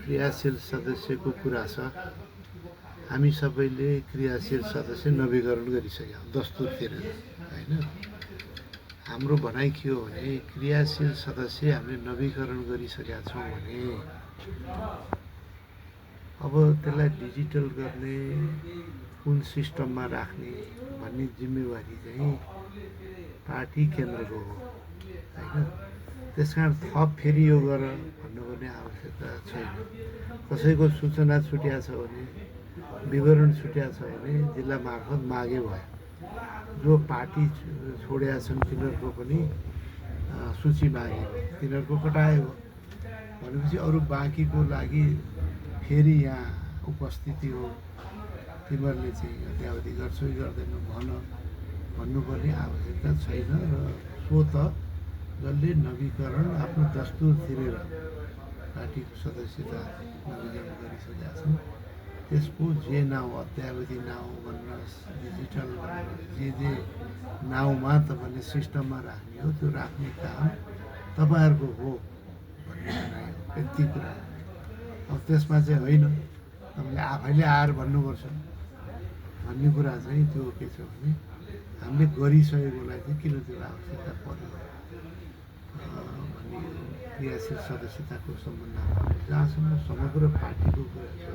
क्रियाशील सदस्यको कुरा छ। हामी सबैले क्रियाशील सदस्य नवीकरण गरिसक्यौँ दस्तुर तिरेर होइन। हाम्रो भनाइ के हो भने क्रियाशील सदस्य हामीले नवीकरण गरिसकेका छौँ भने अब त्यसलाई डिजिटल गर्ने, कुन सिस्टममा राख्ने भन्ने जिम्मेवारी चाहिँ पार्टी केन्द्रको हो होइन। त्यस कारण थप फेरि यो गर भन्नुपर्ने आवश्यकता छैन। कसैको सूचना छुट्या छ भने, विवरण छुट्या छ भने जिल्ला मार्फत मागे भयो। जो पार्टी छोडेका छन् तिनीहरूको पनि सूची मागे, तिनीहरूको कटायो भनेपछि अरू बाँकीको लागि फेरि यहाँ उपस्थिति हो, तिमीहरूले चाहिँ अद्यावधि गर्छौ कि गर्दैनौ भन्नुपर्ने आवश्यकता छैन। र सो त जसले नवीकरण आफ्नो दस्तुर तिरेर पार्टीको सदस्यता नवीकरण गरिसकेका छन् त्यसको जे नाउँ अद्यावधि नाउँ भन्नुहोस्, डिजिटल भन्नुहोस्, जे नाउँमा तपाईँले सिस्टममा राख्ने हो त्यो राख्ने काम तपाईँहरूको हो भन्ने भनाइ हो। यति कुरा अब त्यसमा चाहिँ होइन तपाईँले आफैले आएर भन्नुपर्छ भन्ने कुरा चाहिँ त्यो के छ भने हामीले गरिसकेकोलाई चाहिँ किन त्यो आवश्यकता पर्यो भन्ने क्रियाशील सदस्यताको सम्बन्धमा जहाँसम्म समग्र पार्टीको कुरा छ